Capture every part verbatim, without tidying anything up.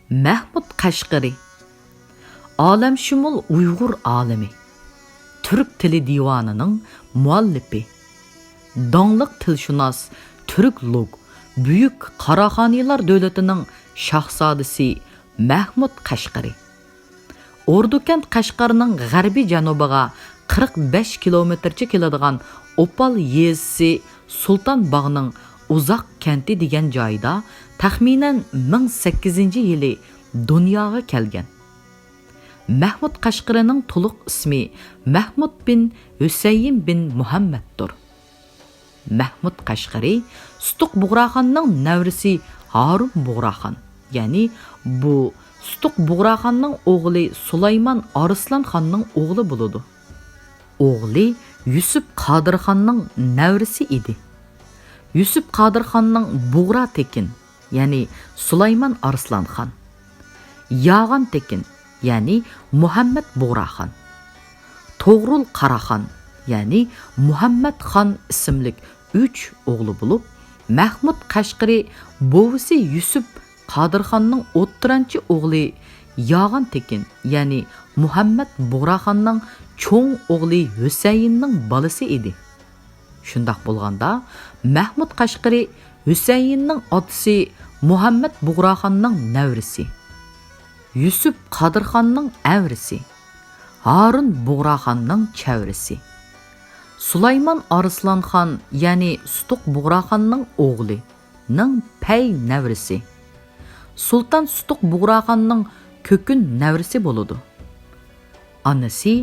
مەھمۇد قەشقىرى، ئالەمشۇمۇل ئۇيغۇر ئالىمى، تۈرك تىلى دىۋانىنىڭ مۇئەللىپى، داڭلىق تىلشۇناس تۈركلوگ، بۈيۈك قاراخانىيلار دۆلىتىنىڭ شاھزادىسى مەھمۇد قەشقىرى. ئوردۇكەنت قەشقەرنىڭ غەربىي جەنۇبىغا قىرىق بەش كىلومېتىرچە كېلىدىغان ئوپال يېزىسى سۇلتان باغنىڭ ئۇزاق كەنتى دېگەن جايىدا تەخمىنەن مىڭ سەككىزىنچى يىلى دۇنياغا كەلگەن. مەھمۇد قەشقىرىنىڭ تولۇق ئىسمى مەھمۇد بىن ھۈسەيىن بىن مۇھەممەدتۇر. مەھمۇد قەشقىرى سۇتۇق بۇغراخاننىڭ نەۋرىسى ھارۇن بۇغراخان، يەنى بۇ سۇتۇق بۇغراخاننىڭ ئوغلى سۇلايمان ئارسلان خاننىڭ ئوغلى بولىدۇ. ئوغلى يۈسۈپ قادىرخاننىڭ نەۋرىسى ئىدى. يۈسۈپ قادىرخاننىڭ بۇغرا تېكىن، يەنى سۇلايمان ئارسلان خان، ياغان تېكىن، يەنى مۇھەممەد بۇغراخان، توغرۇل قاراخان، يەنى مۇھەممەد خان ئىسىملىك ئۈچ ئوغلى بولۇپ، مەھمۇد قەشقىرى بوۋىسى يۈسۈپ قادىرخاننىڭ ئوتتۇرانچى ئوغلى ياغان تېكىن، يەنى مۇھەممەد بۇغراخاننىڭ چوڭ ئوغلى ھۈسەيىننىڭ بالىسى ئىدى. شۇنداق بولغاندا، مەھمۇد قەشقىرى ھۈسەيىننىڭ ئاتىسى مۇھەممەد بۇغراخاننىڭ نەۋرىسى، يۈسۈپ قادىرخاننىڭ ئەۋرىسى، ھارۇن بۇغراخاننىڭ چەۋرىسى، سۇلايمان ئارسلان خان، يەنى سۇتۇق بۇغراخاننىڭ ئوغلى، نىڭ پەي نەۋرىسى، سۇلتان سۇتۇق بۇغراخاننىڭ كۆكۈن نەۋرىسى بولىدۇ. ئانىسى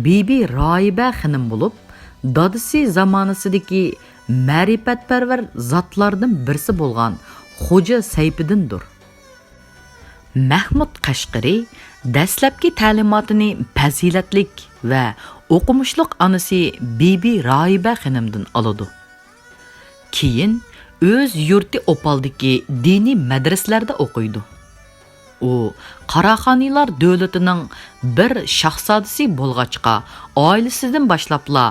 بىبى راھىبە خېنىم بولۇپ، دادىسى زامانىسىدىكى مەرىپەتپەرۋەر زاتلاردىن بىرسى بولغان خوجا سەيپىدىندۇر. مەھمۇد قەشقىرى دەسلەپكى تەلىماتىنى پەزىلەتلىك ۋە ئوقۇمۇشلۇق ئانىسى بىبى راھىبە خېنىمدىن ئالىدۇ. كېيىن ئۆز يۇرتى ئوپالدىكى دىنىي مەدرىسىلەردە ئوقۇيدۇ. ئۇ قاراخانىيلار دۆلىتىنىڭ بىر شاھزادىسى بولغاچقا، ئائىلىسىدىن باشلاپلا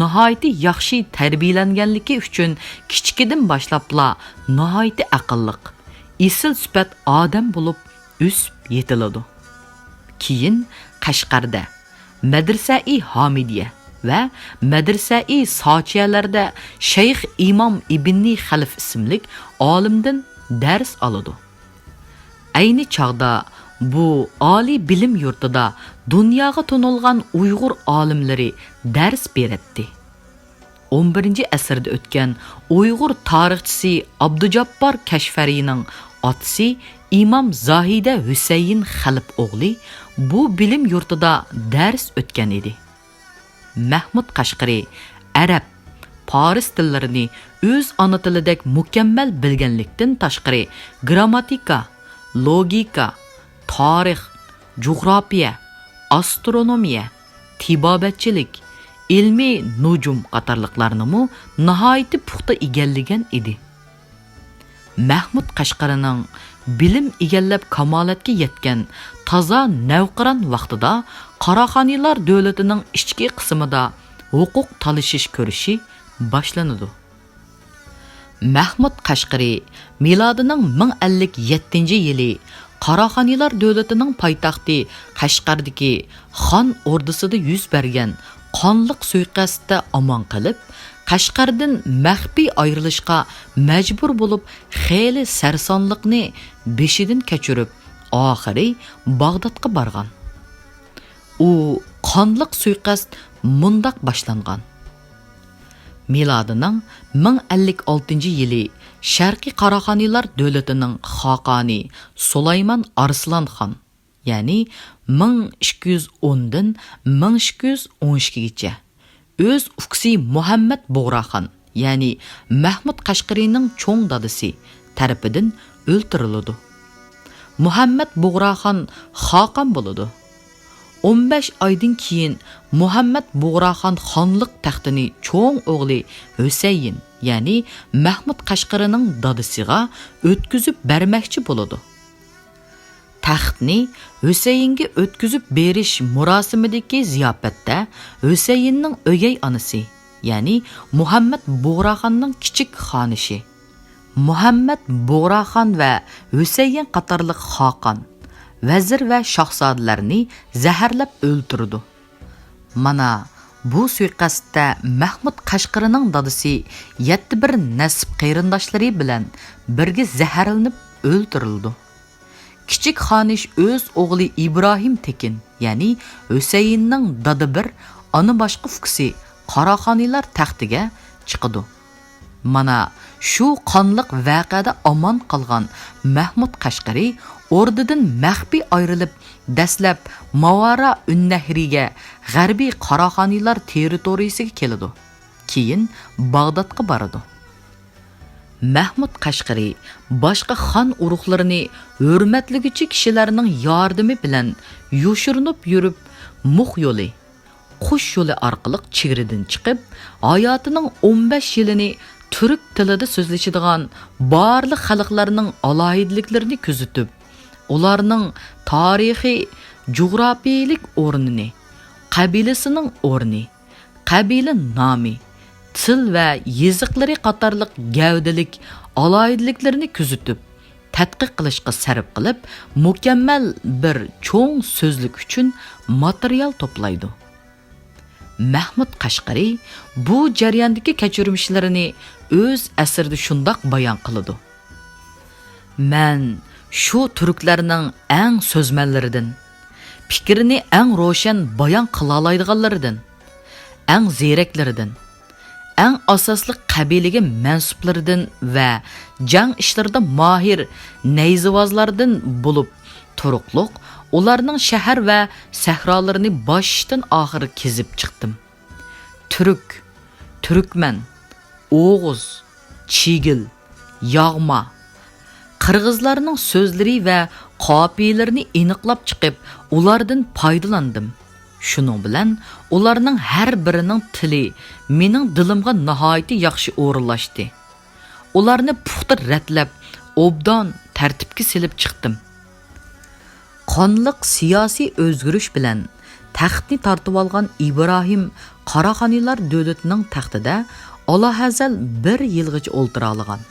ناھايىتى ياخشى تەربىيەلەنگەنلىكى ئۈچۈن كىچىكىدىن باشلاپلا ناھايىتى ئەقىللىق، ئېسىل سۈپەت ئادەم بولۇپ ئۆسۈپ يېتىلىدۇ. كېيىن قەشقەردە مەدرىسەئى ھامىدىيە ۋە مەدرىسەئى ساچىيەلەردە شەيخ ئىمام ئىبنى خەلىف ئىسىملىك ئالىمدىن دەرس ئالىدۇ. ئەينى چاغدا بۇ ئالىي بىلىم يۇرتىدا دۇنياغا تونۇلغان ئۇيغۇر ئالىملىرى دەرس بېرەتتى. ئون بىرىنچى ئەسىردە ئۆتكەن ئۇيغۇر تارىخچىسى ئابدۇجاپپار كەشفەرىنىڭ ئاتىسى ئىمام زاھىدە ھۈسەيىن خەلىپ ئوغلى بۇ بىلىم يۇرتىدا دەرس ئۆتكەن ئىدى. مەھمۇد قەشقىرى ئەرەب، پارس تىللىرىنى ئۆز ئانا تىلىدەك مۇكەممەل بىلگەنلىكتىن تاشقىرى، گرامماتىكا، لوگىكا، تارىخ، جۇغراپىيە، ئاسترونومىيە، تېبابەتچىلىك، ئىلمىي نۇجۇم قاتارلىقلارنىمۇ ناھايىتى پۇختا ئىگىلىگەن ئىدى. مەھمۇد قەشقىرىنىڭ بىلىم ئىگىلەپ كامالەتكە يەتكەن تازا نەۋقىران ۋاقتىدا قاراخانىيلار دۆلىتىنىڭ ئىچكى قىسمىدا ھوقۇق تالىشىش كۈرىشى باشلىنىدۇ. مەھمۇد قەشقىرى مىلادىنىڭ مىڭ ئەللىك يەتتىنچى يىلى قاراخانىيلار دۆلىتىنىڭ پايتەختى قەشقەردىكى خان ئوردىسىدا يۈز بەرگەن قانلىق سۇيىقەستتە ئامان قېلىپ، قەشقەردىن مەخپىي ئايرىلىشقا مەجبۇر بولۇپ، خېلى سەرسانلىقنى بېشىدىن كەچۈرۈپ، ئاخىرى باغدادقا بارغان. ئۇ قانلىق سۇيىقەست مۇنداق باشلانغان. مىلادىنىڭ مىڭ ئەللىك ئالتىنچى يىلى شەرقىي قاراخانىيلار دۆلىتىنىڭ خاقانى سۇلايمان ئارسلان خان، يەنى مىڭ ئىككى يۈز ئوندىن مىڭ ئىككى يۈز ئون ئىككىگىچە، ئۆز ئۇكىسى مۇھەممەد بۇغراخان، يەنى مەھمۇد قەشقىرىنىڭ چوڭ دادىسى تەرىپىدىن ئۆلتۈرۈلىدۇ. مۇھەممەد بۇغراخان خاقان بولىدۇ. ئون بەش ئايدىن كېيىن مۇھەممەد بۇغراخان خانلىق تەختىنى چوڭ ئوغلى ھۈسەيىن، يەنى مەھمۇد قەشقىرىنىڭ دادىسىغا ئۆتكۈزۈپ بەرمەكچى بولىدۇ. تەختنى ھۈسەيىنگە ئۆتكۈزۈپ بېرىش مۇراسىمىدىكى زىياپەتتە ھۈسەيىننىڭ ئۆگەي ئانىسى، يەنى مۇھەممەد بۇغراخاننىڭ كىچىك خانىشى، مۇھەممەد بۇغراخان ۋە ھۈسەيىن قاتارلىق خاقان، ۋەزىر ۋە شاھزادىلەرنى زەھەرلەپ ئۆلتۈرىدۇ. مانا، بۇ سۇيىقەستتە مەھمۇد قەشقىرىنىڭ دادىسى يەتتە بىر نەسىب قېرىنداشلىرى بىلەن بىرگە زەھەرلىنىپ ئۆلتۈرۈلىدۇ. كىچىك خانىش ئۆز ئوغلى ئىبراھىم تېكىن، يەنى ھۈسەيىننىڭ دادا بىر، ئانا باشقا ئۇكىسى قاراخانىيلار تەختىگە چىقىدۇ. مانا شۇ قانلىق ۋەقەدە ئامان قالغان مەھمۇد قەشقىرى ئوردىدىن مەخپىي ئايرىلىپ، دەسلەپ ماۋارا ئۈننەھرىگە، غەربىي قاراخانىيلار تېررىتورىيىسىگە كېلىدۇ. كېيىن باغدادقا بارىدۇ. مەھمۇد قەشقىرى باشقا خان ئۇرۇقلىرىنى ھۆرمەتلىگۈچى كىشىلەرنىڭ ياردىمى بىلەن يوشۇرۇنۇپ يۈرۈپ، مۇخ يولى، قۇش يولى ئارقىلىق چېگرىدىن چىقىپ، ھاياتىنىڭ ئون بەش يىلىنى تۈرك تىلىدا سۆزلىشىدىغان بارلىق خەلقلەرنىڭ ئالاھىدىلىكلىرىنى كۆزىتىپ، ئۇلارنىڭ تارىخىي، جۇغراپىيىلىك ئورنىنى، قەبىلىسىنىڭ ئورنى، قەبىلە نامى، تىل ۋە يېزىقلىرى قاتارلىق گەۋدىلىك ئالاھىدىلىكلىرىنى كۆزىتىپ، تەتقىق قىلىشقا سەرپ قىلىپ، مۇكەممەل بىر چوڭ سۆزلۈك ئۈچۈن ماتېرىيال توپلايدۇ. مەھمۇد قەشقىرى بۇ جەرياندىكى كەچۈرمىشلىرىنى ئۆز ئەسىرىدە شۇنداق بايان قىلىدۇ: مەن شۇ تۈركلەرنىڭ ئەڭ سۆزمەنلىرىدىن، پىكرىنى ئەڭ روشەن بايان قىلالايدىغانلىرىدىن، ئەڭ زېرەكلىرىدىن، ئەڭ ئاساسلىق قەبىلىگە مەنسۇپلىرىدىن ۋە جەڭ ئىشلىرىدا ماھىر نەيزىۋازلاردىن بولۇپ تۇرۇقلۇق، ئۇلارنىڭ شەھەر ۋە سەھرالىرىنى باشتىن ئاخىر كېزىپ چىقتىم. تۈرك، تۈركمەن، ئوغۇز، چىگىل، ياغما، قىرغىزلارنىڭ سۆزلىرى ۋە قاپىيىلىرىنى ئېنىقلاپ چىقىپ، ئۇلاردىن پايدىلاندىم. شۇنىڭ بىلەن ئۇلارنىڭ ھەر بىرىنىڭ تىلى مېنىڭ دىلىمغا ناھايىتى ياخشى ئورۇنلاشتى. ئۇلارنى پۇختا رەتلەپ، ئوبدان تەرتىپكە سېلىپ چىقتىم. قانلىق سىياسىي ئۆزگىرىش بىلەن تەختنى تارتىۋالغان ئىبراھىم قاراخانىيلار دۆلىتىنىڭ تەختىدە ئالاھەزەل بىر يىلغىچە ئولتۇرالىغان.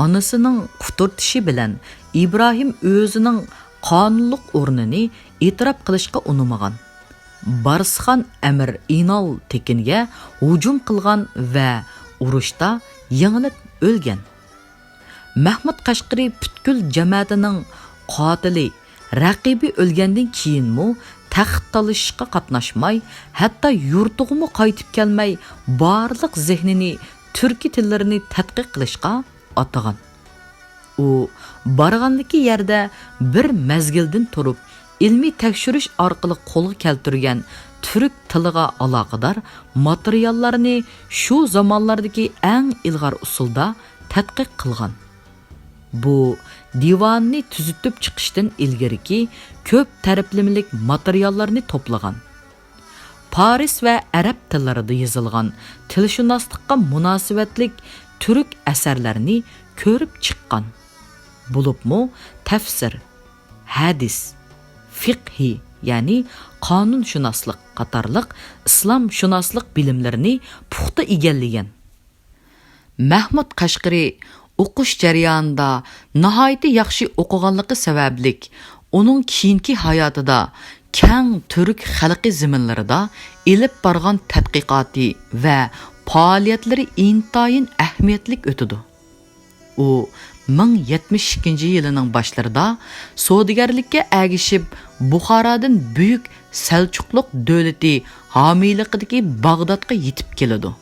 ئانىسىنىڭ قۇتۇرتۇشى بىلەن ئىبراھىم ئۆزىنىڭ قانۇنلۇق ئورنىنى ئېتىراپ قىلىشقا ئۇنىمىغان. بارسخان ئەمىر ئىنال تېكىنگە ھۇجۇم قىلغان ۋە ئۇرۇشتا يېڭىلىپ ئۆلگەن. مەھمۇد قەشقىرى پۈتكۈل جەمەتىنىڭ قاتىلى، رەقىبى ئۆلگەندىن كېيىنمۇ تەخت تالىشىشقا قاتناشماي، ھەتتا يۇرتىغىمۇ قايتىپ كەلمەي، بارلىق زېھنىنى تۈركىي تىللىرىنى تەتقىق قىلىشقا ئاتىغان. ئۇ بارغانلىكى يەردە بىر مەزگىلدىن تۇرۇپ، ئىلمىي تەكشۈرۈش ئارقىلىق قولغا كەلتۈرگەن تۈرك تىلىغا ئالاقىدار ماتېرىياللارنى شۇ زامانلاردىكى ئەڭ ئىلغار ئۇسۇلدا تەتقىق قىلغان. بۇ دىۋاننى تۈزىتىپ چىقىشتىن ئىلگىرىكى كۆپ تەرەپلىمىلىك ماتېرىياللارنى توپلىغان. پارس ۋە ئەرەب تىللىرىدا يېزىلغان تىلشۇناسلىققا مۇناسىۋەتلىك تۈرك ئەسەرلەرنى كۆرۈپ چىققان. بولۇپمۇ تەفسىر، ھەدىس، فىقھى، يەنى قانۇنشۇناسلىق قاتارلىق ئىسلامشۇناسلىق بىلىملىرىنى پۇختا ئىگىلىگەن. مەھمۇد قەشقىرى ئوقۇش جەريانىدا ناھايىتى ياخشى ئوقۇغانلىقى سەۋەبلىك، ئۇنىڭ كېيىنكى ھاياتىدا كەڭ تۈرك خەلقى زېمىنلىرىدا ئېلىپ بارغان تەتقىقاتى ۋە پائالىيەتلىرى ئىنتايىن ئەھمىيەتلىك ئۆتىدۇ. ئۇ مىڭ يەتمىش ئىككىنچى يىلىنىڭ باشلىرىدا سودىگەرلىككە ئەگىشىپ، بۇخارادىن بۈيۈك سەلچۇقلۇق دۆلىتى ھامىيلىقىدىكى باغدادقا يېتىپ كېلىدۇ.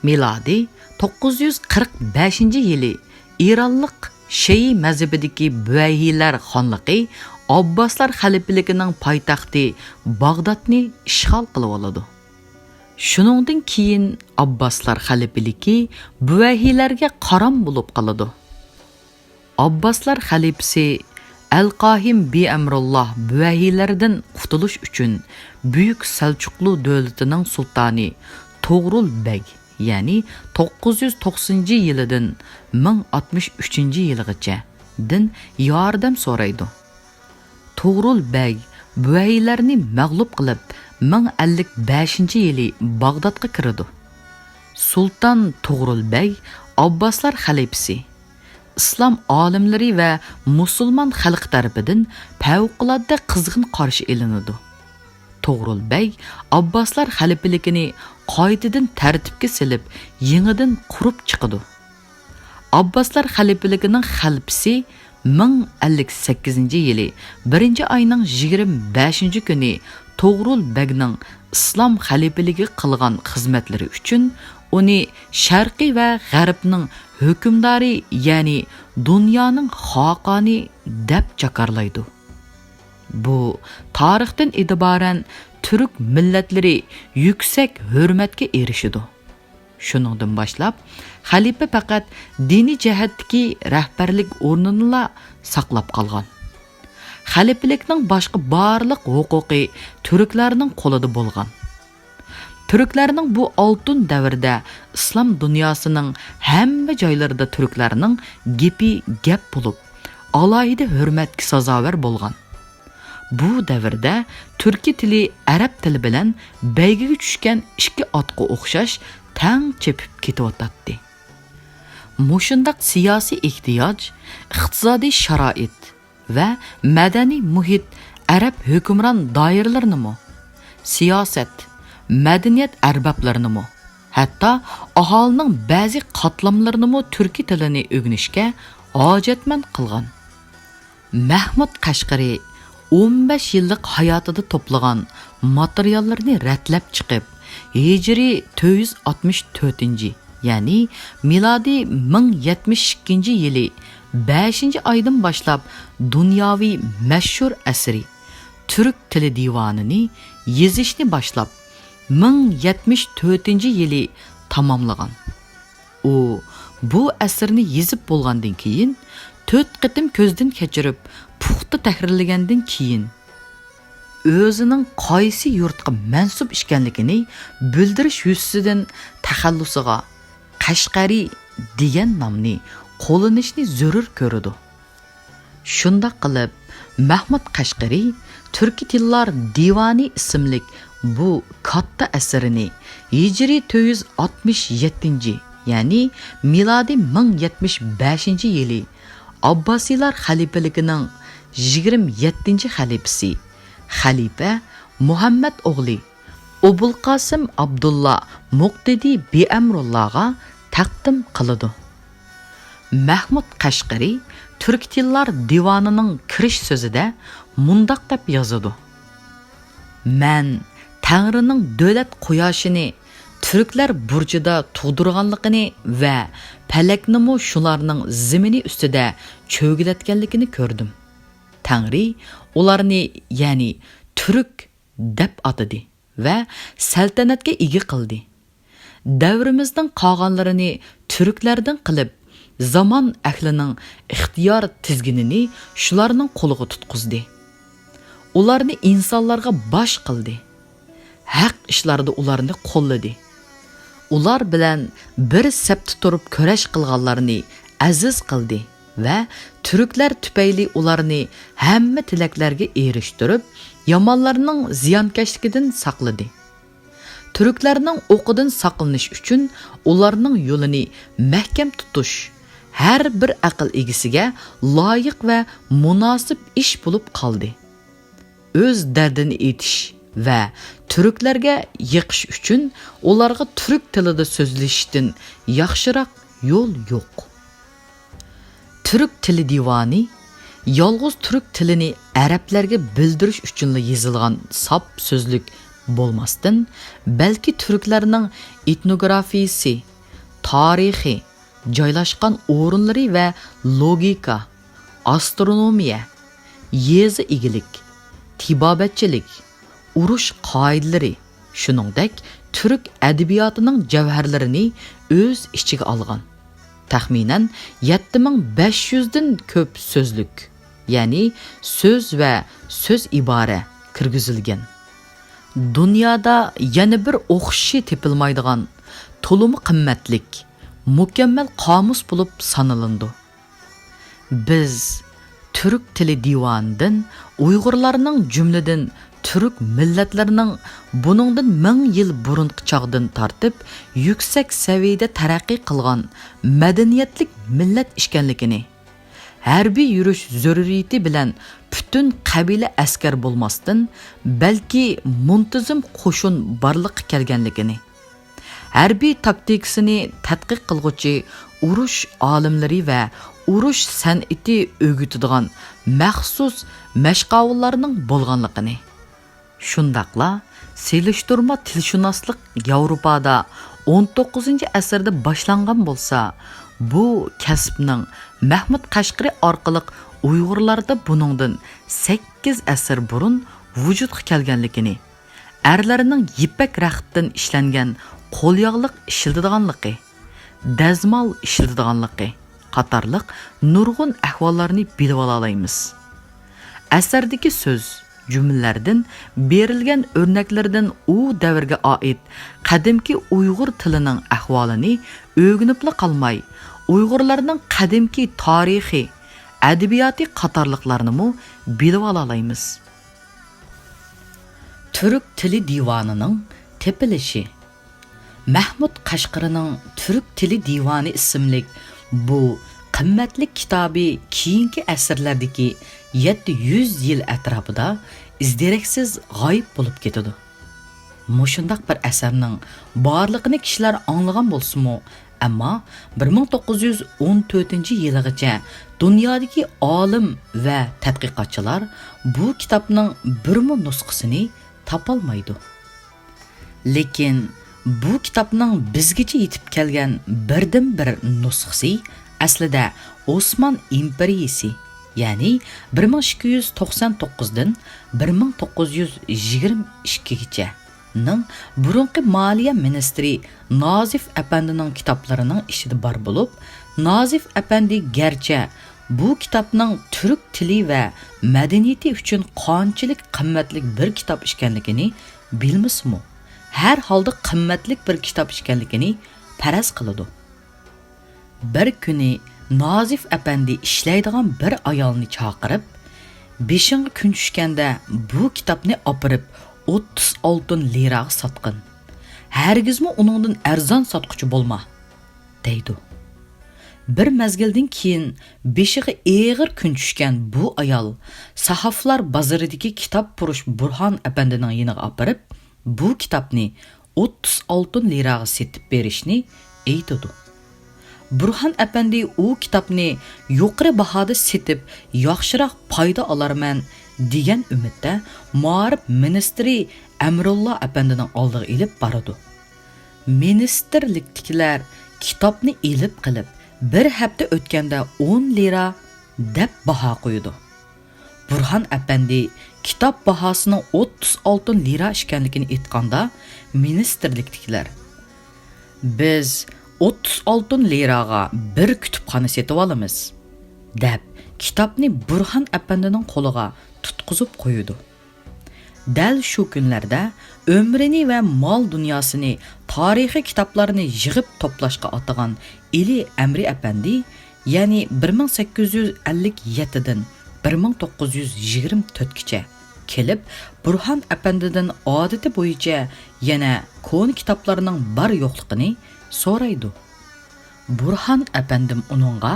مىلادىي توققۇز يۈز قىرىق بەشىنچى يىلى ئىرانلىق شىئى مەزھىپىدىكى بۇۋەيھىلەر خانلىقى ئابباسلار خەلىپىلىكىنىڭ پايتەختى باغدادنى ئىشغال قىلىۋالىدۇ. شۇنىڭدىن كېيىن ئابباسلار خەلىپىلىكى بۇۋەيھىلەرگە قارام بولۇپ قالىدۇ. ئابباسلار خەلىپىسى ئەلقاھىم بىئەمرۇللا بۇۋەيھىلەردىن قۇتۇلۇش ئۈچۈن بۈيۈك سەلچۇقلۇ دۆلىتىنىڭ سۇلتانى توغرۇل بەگ، يەنى توققۇز يۈز توقسىنىنچى يىلىدىن مىڭ ئاتمىش ئۈچىنچى يىلىغىچە دىن ياردەم سورايدۇ. توغرۇل بەگ بۇۋەيھىلەرنى مەغلۇپ قىلىپ، مىڭ ئەللىك بەشىنچى يىلى باغدادقا كىرىدۇ. سۇلتان توغرۇل بەگ ئابباسلار خەلىپىسى، ئىسلام ئالىملىرى ۋە مۇسۇلمان خەلقى تەرىپىدىن پەۋقۇلئاددە قىزغىن قارشى ئېلىنىدۇ. توغرۇل بەگ ئابباسلار خەلىپىلىكىنى قايتىدىن تەرتىپكە سېلىپ، يېڭىدىن قۇرۇپ چىقىدۇ. ئابباسلار خەلىپىلىكىنىڭ خەلپىسى مىڭ ئەللىك سەككىزىنچى يىلى بىرىنچى ئاينىڭ يىگىرمە بەشىنچى كۈنى توغرۇل بەگنىڭ ئىسلام خەلىپىلىكىگە قىلغان خىزمەتلىرى ئۈچۈن ئۇنى شەرقىي ۋە غەربنىڭ ھۆكۈمدارى، يەنى دۇنيانىڭ خاقانى دەپ جاكارلايدۇ. بۇ تارىختىن ئېتىبارەن تۈرك مىللەتلىرى يۈكسەك ھۆرمەتكە ئېرىشىدۇ. شۇنىڭدىن باشلاپ، خەلىپە پەقەت دىنىي جەھەتتىكى رەھبەرلىك ئورنىنىلا ساقلاپ قالغان. خەلىپىلىكنىڭ باشقا بارلىق ھوقۇقى تۈركلەرنىڭ قولىدا بولغان. تۈركلەرنىڭ بۇ ئالتۇن دەۋرىدە ئىسلام دۇنياسىنىڭ ھەممە جايلىرىدا تۈركلەرنىڭ گېپى گەپ بولۇپ، ئالاھىدە ھۆرمەتكە سازاۋەر بولغان. بۇ دەۋردە تۈركىي تىلى ئەرەب تىلى بىلەن بەيگىگە چۈشكەن ئىككى ئاتقا ئوخشاش تەڭ چېپىپ كېتىۋاتاتتى. مۇشۇنداق سىياسىي ئېھتىياج، ئىقتىسادىي شارائىت ۋە مەدەنىي مۇھىت ئەرەب ھۆكۈمران دائىرىلىرىنىمۇ، سىياسەت، مەدەنىيەت ئەربابلىرىنىمۇ، ھەتتا ئاھالىنىڭ بەزى قاتلاملىرىنىمۇ تۈركىي تىلىنى ئۆگىنىشكە ھاجەتمەن قىلغان. مەھمۇد قەشقىرى ئون بەش يىللىق ھاياتىدا توپلىغان ماتېرىياللىرىنى رەتلەپ چىقىپ، ھىجرىي تۆت يۈز ئاتمىش تۆتىنچى، يەنى مىلادىي مىڭ يەتمىش ئىككىنچى يىلى بەشىنچى ئايدىن باشلاپ دۇنياۋى مەشھۇر ئەسىرى تۈرك تىلى دىۋانىنى يېزىشنى باشلاپ، مىڭ يەتمىش تۆتىنچى يىلى تاماملىغان. ئۇ بۇ ئەسىرنى يېزىپ بولغاندىن كېيىن، تۆت قېتىم كۆزدىن كەچۈرۈپ، پۇختا تەھرىرلىگەندىن كېيىن، ئۆزىنىڭ قايسى يۇرتقا مەنسۇپ ئىكەنلىكىنى بىلدۈرۈش يۈزىسىدىن تەخەللۇسىغا قەشقەرى دېگەن نامنى قوللىنىشنى زۆرۈر كۆرىدۇ. شۇنداق قىلىپ، مەھمۇد قەشقىرى تۈركىي تىللار دىۋانى ئىسىملىك بۇ كاتتا ئەسىرىنى ھىجرىي تۆت يۈز ئاتمىش يەتتىنچى، يەنى مىلادىي مىڭ يەتمىش بەشىنچى يىلى ئابباسىيلار خەلىپىلىكىنىڭ يىگىرمە يەتتىنچى خەلىپىسى، خەلىپە مۇھەممەد ئوغلى ئوبۇلقاسىم ئابدۇللا مۇقتىدى بىئەمرۇللاغا تەقدىم قىلىدۇ. مەھمۇد قەشقىرى تۈركىي تىللار دىۋانىنىڭ كىرىش سۆزىدە مۇنداق دەپ يازىدۇ: مەن تەڭرىنىڭ دۆلەت قۇياشىنى تۈركلەر بۇرجىدا تۇغدۇرغانلىقىنى ۋە پەلەكنىمۇ شۇلارنىڭ زېمىنى ئۈستىدە چۆگىلەتكەنلىكىنى كۆردۈم. تەڭرى ئۇلارنى، يەنى تۈرك دەپ ئاتىدى ۋە سەلتەنەتكە ئىگە قىلدى. دەۋرىمىزنىڭ قالغانلىرىنى تۈركلەردىن قىلىپ، زامان ئەھلىنىڭ ئىختىيار تىزگىنىنى شۇلارنىڭ قولىغا تۇتقۇزدى. ئۇلارنى ئىنسانلارغا باش قىلدى. ھەق ئىشلاردا ئۇلارنى قوللىدى. ئۇلار بىلەن بىر سەپتە تۇرۇپ كۈرەش قىلغانلارنى ئەزىز قىلدى ۋە تۈركلەر تۈپەيلى ئۇلارنى ھەممە تىلەكلەرگە ئېرىشتۈرۈپ، يامانلارنىڭ زىيانكەشلىكىدىن ساقلىدى. تۈركلەرنىڭ ئوقىدىن ساقلىنىش ئۈچۈن ئۇلارنىڭ يولىنى مەھكەم تۇتۇش ھەر بىر ئەقىل ئىگىسىگە لايىق ۋە مۇناسىپ ئىش بولۇپ قالدى. ئۆز دەردىنى ئېيتىش ۋە تۈركلەرگە يېقىش ئۈچۈن ئۇلارغا تۈرك تىلىدا سۆزلىشىشتىن ياخشىراق يول يوق. تۈرك تىلى دىۋانى يالغۇز تۈرك تىلىنى ئەرەبلەرگە بىلدۈرۈش ئۈچۈنلا يېزىلغان ساپ سۆزلۈك بولماستىن، بەلكى تۈركلەرنىڭ ئېتنوگرافىيىسى، تارىخى، جايلاشقان ئورۇنلىرى ۋە لوگىكا، ئاسترونومىيە، يېزا ئىگىلىك، تېبابەتچىلىك، ئۇرۇش قائىدىلىرى، شۇنىڭدەك تۈرك ئەدەبىياتىنىڭ جەۋھەرلىرىنى ئۆز ئىچىگە ئالغان تەخمىنەن يەتتە مىڭ بەش يۈزدىن كۆپ سۆزلۈك، يەنى سۆز ۋە سۆز ئىبارە كىرگۈزۈلگەن. دۇنيادا يەنە بىر ئوخشىشى تېپىلمايدىغان تولىمۇ قىممەتلىك، مۇكەممەل قامۇس بولۇپ سانىلىنىدۇ. بىز تۈرك تىلى دىۋانىدىن ئۇيغۇرلارنىڭ، جۈملىدىن تۈرك مىللەتلىرىنىڭ بۇنىڭدىن مىڭ يىل بۇرۇنقى چاغدىن تارتىپ يۈكسەك سەۋىيەدە تەرەققىي قىلغان مەدەنىيەتلىك مىللەت ئىكەنلىكىنى، ھەربىي يۈرۈش زۆرۈرىيىتى بىلەن پۈتۈن قەبىلە ئەسكەر بولماستىن، بەلكى مۇنتىزىم قوشۇن بارلىققا كەلگەنلىكىنى، ھەربىي تاكتىكىسىنى تەتقىق قىلغۇچى ئۇرۇش ئالىملىرى ۋە ئۇرۇش سەنئىتى ئۆگىتىدىغان مەخسۇس مەشقاۋۇللارنىڭ بولغانلىقىنى، شۇنداقلا سېلىشتۇرما تىلشۇناسلىق ياۋروپادا ئون توققۇزىنچى ئەسىردە باشلانغان بولسا، بۇ كەسىپنىڭ مەھمۇد قەشقىرى ئارقىلىق ئۇيغۇرلاردا بۇنىڭدىن سەككىز ئەسىر بۇرۇن ۋۇجۇدقا كەلگەنلىكىنى، ئەرلەرنىڭ يىپەك رەختتىن ئىشلەنگەن قولياغلىق ئىشلىتىدىغانلىقى، دەزمال ئىشلىتىدىغانلىقى قاتارلىق نۇرغۇن ئەھۋاللارنى بىلىۋالالايمىز. ئەسەردىكى سۆز، جۈملىلەردىن بېرىلگەن ئۆرنەكلەردىن ئۇ دەۋرگە ئائىت قەدىمكى ئۇيغۇر تىلىنىڭ ئەھۋالىنى ئۆگىنىپلا قالماي، ئۇيغۇرلارنىڭ قەدىمكى تارىخى، ئەدەبىياتى قاتارلىقلارنىمۇ بىلىۋالالايمىز. تۈرك تىلى دىۋانىنىڭ تېپىلىشى. مەھمۇد قەشقىرىنىڭ تۈرك تىلى دىۋانى ئىسىملىك بۇ قىممەتلىك كىتابى كېيىنكى ئەسىرلەردىكى يەتتە يۈز يىل ئەتراپىدا ئىز-دېرەكسىز غايىب بولۇپ كېتىدۇ. مۇشۇنداق بىر ئەسەرنىڭ بارلىقىنى كىشىلەر ئاڭلىغان بولسىمۇ، ئەمما بىر مىڭ توققۇز يۈز ئون تۆتىنچى يىلىغىچە دۇنيادىكى ئالىم ۋە تەتقىقاتچىلار بۇ كىتابنىڭ بىرمۇ نۇسخىسىنى تاپالمايدۇ. لېكىن بۇ كىتابنىڭ بىزگىچە يېتىپ كەلگەن بىردىنبىر نۇسخىسى ئەسلىدە ئوسمان ئىمپېرىيىسى، يەنى بىر مىڭ ئىككى يۈز توقسان توققۇزدىن بىر مىڭ توققۇز يۈز يىگىرمە ئىككىگىچە نىڭ بۇرۇنقى مالىيە مىنىستىرى نازىف ئەپەندىنىڭ كىتابلىرىنىڭ ئىچىدە بار بولۇپ، نازىف ئەپەندى گەرچە بۇ كىتابنىڭ تۈرك تىلى ۋە مەدەنىيىتى ئۈچۈن قانچىلىك قىممەتلىك بىر كىتاب ئىكەنلىكىنى بىلمىسىمۇ، ھەر ھالدا قىممەتلىك بىر كىتاب ئىكەنلىكىنى پەرەز قىلىدۇ. بىر كۈنى نازىف ئەپەندى ئىشلەيدىغان بىر ئايالنى چاقىرىپ، بېشىڭغا كۈن چۈشكەندە بۇ كىتابنى ئاپىرىپ ئوتتۇز ئالتۇن لىراغا ساتقىن. ھەرگىزمۇ ئۇنىڭدىن ئەرزان ساتقۇچى بولما، دەيدۇ. بىر مەزگىلدىن كېيىن بېشىغا ئېغىر كۈن چۈشكەن بۇ ئايال ساھافلار بازىرىدىكى كىتابپۇرۇش بۇرھان ئەپەندىنىڭ يېنىغا ئاپىرىپ، بۇ كىتابنى ئوتتۇز ئالتۇن لىراغا سېتىپ بېرىشنى ئېيتىدۇ. بۇرھان ئەپەندى ئۇ كىتابنى يۇقىرى باھادا سېتىپ، ياخشىراق پايدا ئالارمەن دېگەن ئۈمىدتە مائارىپ مىنىستىرى ئەمرۇللا ئەپەندىنىڭ ئالدىغا ئېلىپ بارىدۇ. مىنىستىرلىكتىكىلەر كىتابنى ئېلىپ قېلىپ، بىر ھەپتە ئۆتكەندە ئون لىرا دەپ باھا قويىدۇ. بۇرھان ئەپەندى كىتاب باھاسىنىڭ ئوتتۇز ئالتۇن لىرا ئىكەنلىكىنى ئېيتقاندا، مىنىستىرلىكتىكىلەر، «بىز ئوتتۇز ئالتۇن لىراغا بىر كۇتۇپخانا سېتىۋالىمىز» دەپ، كىتابنى بۇرھان ئەپەندىنىڭ قولىغا تۇتقۇزۇپ قويىدۇ. دەل شۇ كۈنلەردە ئۆمرىنى ۋە مال-دۇنياسىنى تارىخىي كىتابلارنى يىغىپ توپلاشقا ئاتىغان ئېلى ئەمرى ئەپەندى، يەنى بىر مىڭ سەككىز يۈز ئەللىك يەتتىدىن بىر مىڭ توققۇز يۈز يىگىرمە تۆتكىچە كېلىپ، بۇرھان ئەپەندىدىن ئادىتى بويىچە يەنە كونا كىتابلارنىڭ بار-يوقلۇقىنى سورايدۇ. بۇرھان ئەپەندىم ئۇنىڭغا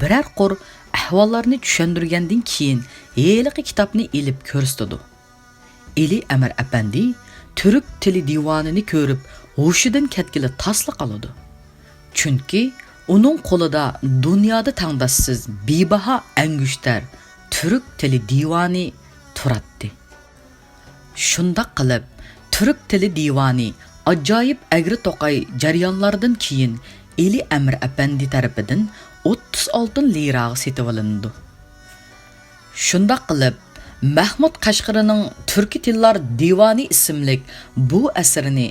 بىرەر قۇر ئەھۋاللارنى چۈشەندۈرگەندىن كېيىن، ھېلىقى كىتابنى ئېلىپ كۆرسىتىدۇ. ئېلى ئەمىر ئەپەندى تۈرك تىلى دىۋانىنى كۆرۈپ، ھوشىدىن كەتكىلى تاسلا قالىدۇ. چۈنكى ئۇنىڭ قولىدا دۇنيادا تەڭداشسىز بىباھا ئەنگۈشتەر تۈرك تىلى دىۋانى تۇراتتى. شۇنداق قىلىپ، تۈرك تىلى دىۋانى ئاجايىپ ئەگرى-توقاي جەريانلاردىن كېيىن، ئېلى ئەمىر ئەپەندى تەرىپىدىن ئوتتۇز ئالتۇن لىراغا سېتىۋالىنىدۇ. شۇنداق قىلىپ، مەھمۇد قەشقىرىنىڭ تۈركىي تىللار دىۋانى ئىسىملىك بۇ ئەسىرىنى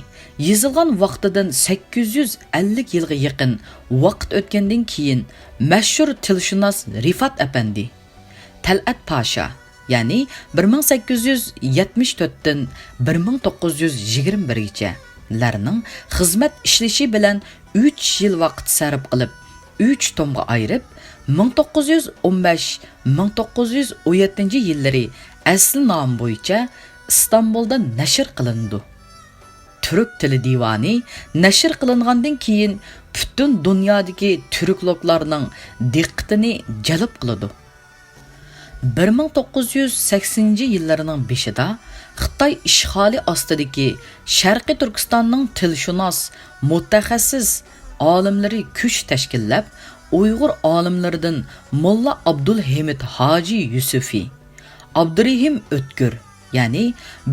يېزىلغان ۋاقتىدىن سەككىز يۈز ئەللىك يىلغا يېقىن ۋاقىت ئۆتكەندىن كېيىن، مەشھۇر تىلشۇناس رىفات ئەپەندى، تەلئەت پاشا، يەنى بىر مىڭ سەككىز يۈز يەتمىش تۆتتىن بىر مىڭ توققۇز يۈز يىگىرمە بىرگىچە لەرنىڭ خىزمەت ئىشلىشى بىلەن ئۈچ يىل ۋاقىت سەرپ قىلىپ، ئۈچ تومغا ئايرىپ، مىڭ توققۇز يۈز ئون بەش، مىڭ توققۇز يۈز ئون يەتتىنچى يىللىرى ئەسلى نامى بويىچە ئىستانبۇلدا نەشر قىلىنىدۇ. تۈرك تىلى دىۋانى نەشر قىلىنغاندىن كېيىن، پۈتۈن دۇنيادىكى تۈركولوگلارنىڭ دىققىتىنى جەلپ قىلىدۇ. بىر مىڭ توققۇز يۈز سەكسىنىنچى يىللىرىنىڭ بېشىدا خىتاي ئىشغالى ئاستىدىكى شەرقىي تۈركىستاننىڭ تىلشۇناس، مۇتەخەسسىس ئالىملىرى كۈچ تەشكىللەپ، ئۇيغۇر ئالىملىرىدىن موللا ئابدۇلھېمىد ھاجى يۈسۈفى، ئابدۇرېھىم ئۆتكۈر، يەنى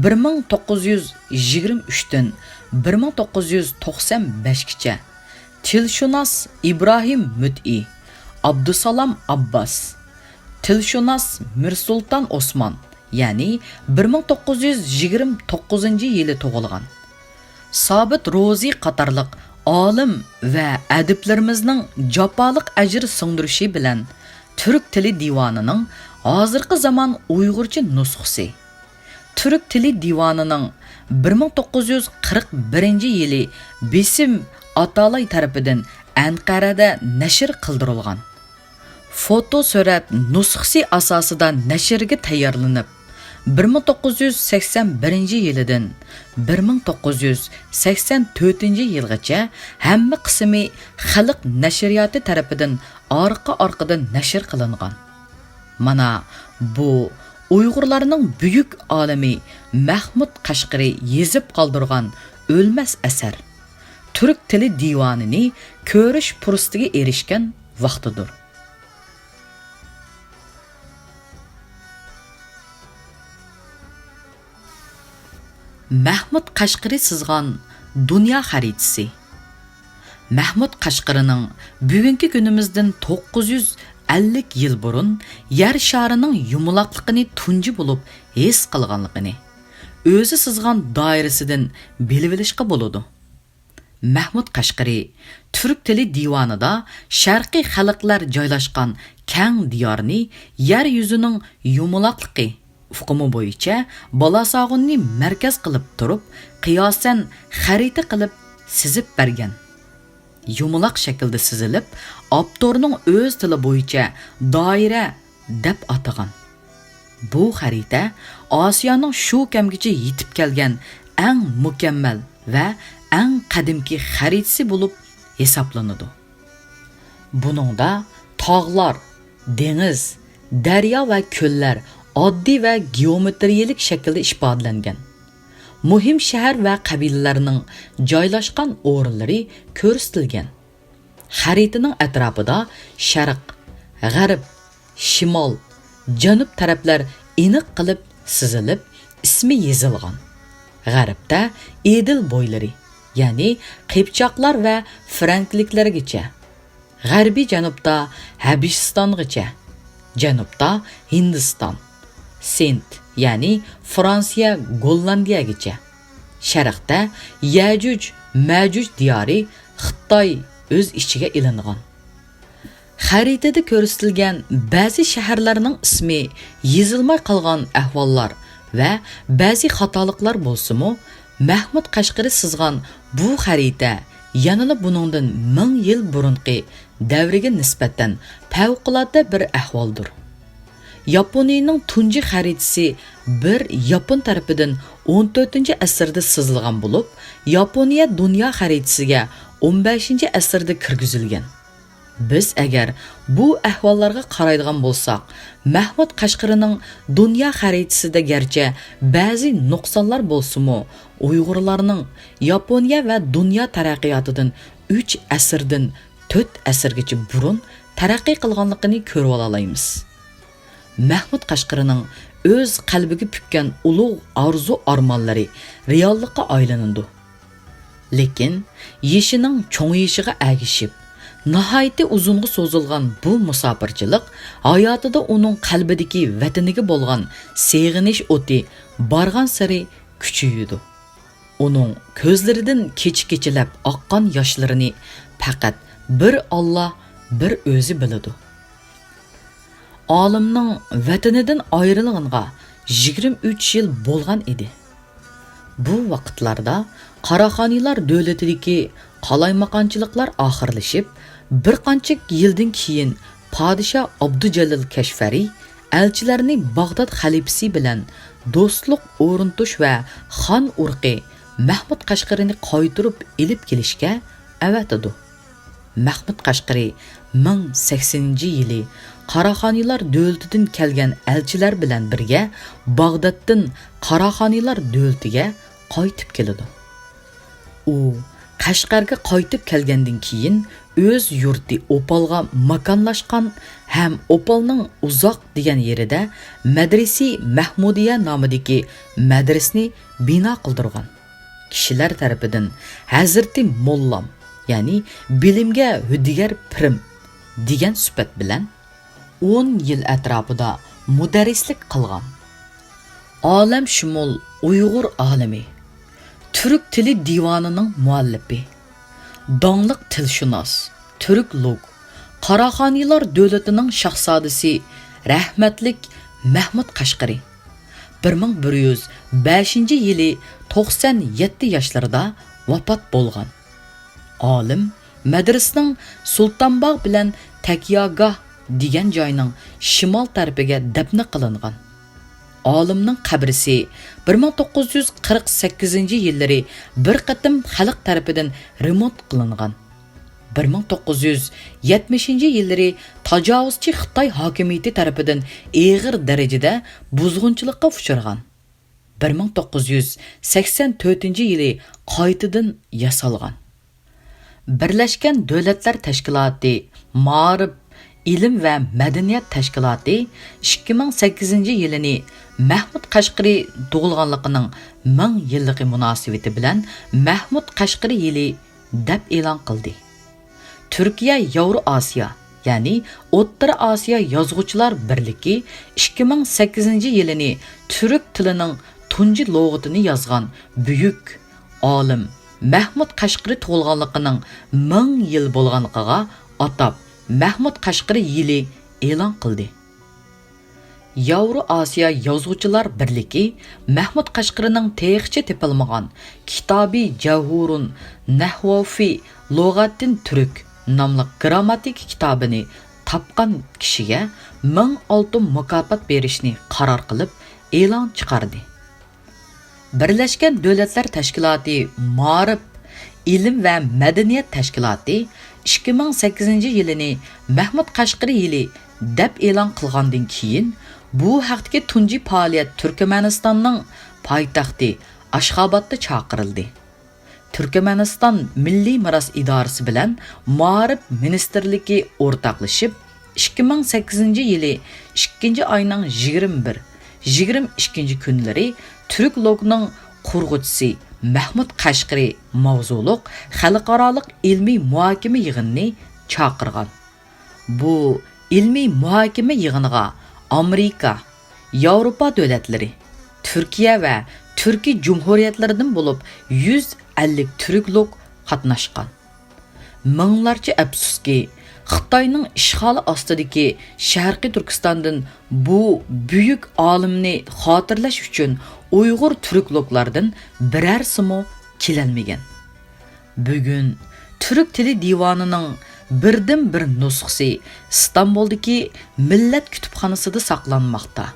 بىر مىڭ توققۇز يۈز يىگىرمە ئۈچتىن بىر مىڭ توققۇز يۈز توقسان بەشكىچە، تىلشۇناس ئىبراھىم مۈتئى، ئابدۇسالام ئابباس، تىلشۇناس مىرسۇلتان ئوسمان، يەنى بىر مىڭ توققۇز يۈز يىگىرمە توققۇزىنچى يىلى تۇغۇلغان، سابىت روزى قاتارلىق ئالىم ۋە ئەدىبلىرىمىزنىڭ جاپالىق ئەجىر سىڭدۈرۈشى بىلەن تۈرك تىلى دىۋانىنىڭ ھازىرقى زامان ئۇيغۇرچە نۇسخىسى، تۈرك تىلى دىۋانىنىڭ بىر مىڭ توققۇز يۈز قىرىق بىرىنچى يىلى بېسىم ئاتالاي تەرىپىدىن ئەنقەرەدە نەشر قىلدۇرۇلغان. فوتو سۈرەت نۇسخىسى ئاساسىدا نەشرگە تەييارلىنىپ، بىر مىڭ توققۇز يۈز سەكسەن بىرىنچى يىلىدىن بىر مىڭ توققۇز يۈز سەكسەن تۆتىنچى يىلغىچە ھەممە قىسمى خەلق نەشرىياتى تەرىپىدىن ئارقا-ئارقىدىن نەشر قىلىنغان. مانا بۇ ئۇيغۇرلارنىڭ بۈيۈك ئالىمى مەھمۇد قەشقىرى يېزىپ قالدۇرغان ئۆلمەس ئەسەر، تۈرك تىلى دىۋانىنى كۆرۈش پۇرسىتىگە ئېرىشكەن ۋاقتىدۇر. مەھمۇد قەشقىرى سىزغان دۇنيا خەرىتىسى. مەھمۇد قەشقىرىنىڭ بۈگۈنكى كۈنىمىزدىن توققۇز يۈز ئەللىك يىل بۇرۇن يەر شارىنىڭ يۇمىلاقلىقىنى تۇنجى بولۇپ ھېس قىلغانلىقىنى ئۆزى سىزغان دائىرىسىدىن بىلىۋېلىشقا بولىدۇ. مەھمۇد قەشقىرى تۈرك تىلى دىۋانىدا شەرقىي خەلقلەر جايلاشقان كەڭ دىيارنى يەر يۈزىنىڭ يۇمىلاقلىقى ئۇقۇمى بويىچە بالاساغۇننى مەركەز قىلىپ تۇرۇپ، قىياسەن خەرىتە قىلىپ سىزىپ بەرگەن. يۇمىلاق شەكىلدە سىزىلىپ، ئاپتورنىڭ ئۆز تىلى بويىچە دائىرە دەپ ئاتىغان. بۇ خەرىتە ئاسىيانىڭ شۇ كەمگىچە يېتىپ كەلگەن ئەڭ مۇكەممەل ۋە ئەڭ قەدىمكى خەرىتىسى بولۇپ ھېسابلىنىدۇ. بۇنىڭدا تاغلار، دېڭىز، دەريا ۋە كۆللەر ئاددىي ۋە گېئومېترىيەلىك شەكىلدە ئىپادىلەنگەن. مۇھىم شەھەر ۋە قەبىلىلەرنىڭ جايلاشقان ئورۇنلىرى كۆرسىتىلگەن. خەرىتىنىڭ ئەتراپىدا شەرق، غەرب، شىمال، جەنۇب تەرەپلەر ئېنىق قىلىپ سىزىلىپ، ئىسمى يېزىلغان. غەربتە ئېدىل بويلىرى، يەنى قىپچاقلار ۋە فرەنكلىكلەرگىچە، غەربىي جەنۇبتا ھەبىشىستانغىچە، جەنۇبتا ھىندىستان، سىند، يەنى فرانسىيە، گوللاندىيەگىچە، شەرقتە يەجۇج، مەجۇج دىيارى خىتاي ئۆز ئىچىگە ئېلىنغان. خەرىتىدە كۆرسىتىلگەن بەزى شەھەرلەرنىڭ ئىسمى يېزىلماي قالغان ئەھۋاللار ۋە بەزى خاتالىقلار بولسىمۇ، مەھمۇد قەشقىرى سىزغان بۇ خەرىتە يەنىلا بۇنىڭدىن مىڭ يىل بۇرۇنقى دەۋرگە نىسبەتەن پەۋقۇلئاددە بىر ئەھۋالدۇر. ياپونىيىنىڭ تۇنجى خەرىتىسى بىر ياپون تەرىپىدىن ئون تۆتىنچى ئەسىردە سىزىلغان بولۇپ، ياپونىيە دۇنيا خەرىتىسىگە ئون بەشىنچى ئەسىردە كىرگۈزۈلگەن. بىز ئەگەر بۇ ئەھۋاللارغا قارايدىغان بولساق، مەھمۇد قەشقىرىنىڭ دۇنيا خەرىتىسىدە گەرچە بەزى نۇقسانلار بولسىمۇ، ئۇيغۇرلارنىڭ ياپونىيە ۋە دۇنيا تەرەققىياتىدىن ئۈچ ئەسىردىن تۆت ئەسىرگىچە بۇرۇن تەرەققىي قىلغانلىقىنى كۆرۈۋالالايمىز. مەھمۇد قەشقىرىنىڭ ئۆز قەلبىگە پۈككەن ئۇلۇغ ئارزۇ-ئارمانلىرى رېئاللىققا ئايلىنىدۇ. لېكىن يېشىنىڭ چوڭىيىشىغا ئەگىشىپ، ناھايىتى ئۇزۇنغا سوزۇلغان بۇ مۇساپىرچىلىق ھاياتىدا ئۇنىڭ قەلبىدىكى ۋەتىنىگە بولغان سېغىنىش ئوتى بارغانسېرى كۈچىيىدۇ. ئۇنىڭ كۆزلىرىدىن كېچە-كېچىلەپ ئاققان ياشلىرىنى پەقەت بىر ئاللا، بىر ئۆزى بىلىدۇ. ئالىمنىڭ ۋەتىنىدىن ئايرىلغىنىغا يىگىرمە ئۈچ يىل بولغان ئىدى. بۇ ۋاقىتلاردا قاراخانىيلار دۆلىتىدىكى قالايمىقانچىلىقلار ئاخىرلىشىپ، بىر قانچە يىلدىن كېيىن پادىشاھ ئابدۇجەلىل كەشفەرى ئەلچىلەرنى باغداد خەلىپىسى بىلەن دوستلۇق ئورنىتىش ۋە خان ئۇرۇقى مەھمۇد قەشقىرىنى قايتۇرۇپ ئېلىپ كېلىشكە ئەۋەتىدۇ. مەھمۇد قەشقىرى مىڭ سەكسىنىنچى يىلى قاراخانىيلار دۆلىتىدىن كەلگەن ئەلچىلەر بىلەن بىرگە باغدادتىن قاراخانىيلار دۆلىتىگە قايتىپ كېلىدۇ. ئۇ قەشقەرگە قايتىپ كەلگەندىن كېيىن، ئۆز يۇرتى ئوپالغا ماكانلاشقان ھەم ئوپالنىڭ ئۇزاق دېگەن يېرىدە مەدرىسى مەھمۇدىيە نامىدىكى مەدرىسىنى بىنا قىلدۇرغان. كىشىلەر تەرىپىدىن ھەزرىتى موللام، يەنى بىلىمگە ھۆددىگەر پىرىم دېگەن سۈپەت بىلەن ئون يىل ئەتراپىدا مۇدەررىسلىك قىلغان. ئالەمشۇمۇل ئۇيغۇر ئالىمى، تۈرك تىلى دىۋانىنىڭ مۇئەللىپى، داڭلىق تىلشۇناس، تۈركلوگ، قاراخانىيلار دۆلىتىنىڭ شاھزادىسى رەھمەتلىك مەھمۇد قەشقىرى بىر مىڭ بىر يۈز بەشىنچى يىلى توقسان يەتتە ياشلىرىدا ۋاپات بولغان. ئالىم مەدرىسىنىڭ سۇلتانباغ بىلەن تەكياگاھ دېگەن جاينىڭ شىمال تەرىپىگە دەپنە قىلىنغان. ئالىمنىڭ قەبرىسى بىر مىڭ توققۇز يۈز قىرىق سەككىزىنچى يىللىرى بىر قېتىم خەلق تەرىپىدىن رېمونت قىلىنغان. بىر مىڭ توققۇز يۈز يەتمىشىنچى يىللىرى تاجاۋۇزچى خىتاي ھاكىمىيىتى تەرىپىدىن ئېغىر دەرىجىدە بۇزغۇنچىلىققا ئۇچرىغان. بىر مىڭ توققۇز يۈز سەكسەن تۆتىنچى يىلى قايتىدىن ياسالغان. بىرلەشكەن دۆلەتلەر تەشكىلاتى مائارىپ، ئىلىم ۋە مەدەنىيەت تەشكىلاتى ئىككى مىڭ سەككىزىنچى يىلىنى مەھمۇد قەشقىرى تۇغۇلغانلىقىنىڭ مىڭ يىللىقى مۇناسىۋىتى بىلەن مەھمۇد قەشقىرى يىلى دەپ ئېلان قىلدى. تۈركىيە ياۋرو ئاسىيا، يەنى ئوتتۇرا ئاسىيا يازغۇچىلار بىرلىكى ئىككى مىڭ سەككىزىنچى يىلىنى تۈرك تىلىنىڭ تۇنجى لۇغىتىنى يازغان بۈيۈك ئالىم مەھمۇد قەشقىرى تۇغۇلغانلىقىنىڭ مىڭ يىل بولغانلىقىغا ئاتاپ مەھمۇد قەشقىرى يىلى ئېلان قىلدى. ياۋرو ئاسىيا يازغۇچىلار بىرلىكى مەھمۇد قەشقىرىنىڭ تېخىچە تېپىلمىغان كىتابى جەۋھۇرۇن نەھۋوفى لۇغەتىن تۈرك ناملىق گرامماتىكا كىتابىنى تاپقان كىشىگە مىڭ ئالتۇن مۇكاپات بېرىشنى قارار قىلىپ ئېلان چىقاردى. بىرلەشكەن دۆلەتلەر تەشكىلاتى مائارىپ، ئىلىم ۋە مەدەنىيەت تەشكىلاتى ئىككى مىڭ سەككىزىنچى يىلىنى مەھمۇد قەشقىرى يىلى دەپ ئېلان قىلغاندىن كېيىن، بۇ ھەقتىكى تۇنجى پائالىيەت تۈركمەنىستاننىڭ پايتەختى ئاشخابادتا چاقىرىلدى. تۈركمەنىستان مىللىي مىراس ئىدارىسى بىلەن مائارىپ مىنىستىرلىكى ئورتاقلىشىپ، ئىككى مىڭ سەككىزىنچى يىلى ئىككىنچى ئاينىڭ يىگىرمە بىر، يىگىرمە ئىككىنچى كۈنلىرى تۈركلوگنىڭ قۇرغۇچىسى مەھمۇد قەشقىرى ماۋزۇلۇق خەلقئارالىق ئىلمىي مۇھاكىمە يىغىنىنى چاقىرغان. بۇ ئىلمىي مۇھاكىمە يىغىنىغا ئامېرىكا، ياۋروپا دۆلەتلىرى، تۈركىيە ۋە تۈركىي جۇمھۇرىيەتلىرىدىن بولۇپ يۈز ئەللىك تۈركلوگ قاتناشقان. مىڭلارچە ئەپسۇسكى، خىتاينىڭ ئىشغالى ئاستىدىكى شەرقىي تۈركىستاندىن بۇ بۈيۈك ئالىمنى خاتىرىلەش ئۈچۈن ئۇيغۇر تۈركلوگلاردىن بىرەرسىمۇ كېلەلمىگەن. بۈگۈن تۈرك تىلى دىۋانىنىڭ بىردىنبىر نۇسخىسى ئىستانبۇلدىكى مىللەت كۇتۇپخانىسىدا ساقلانماقتا.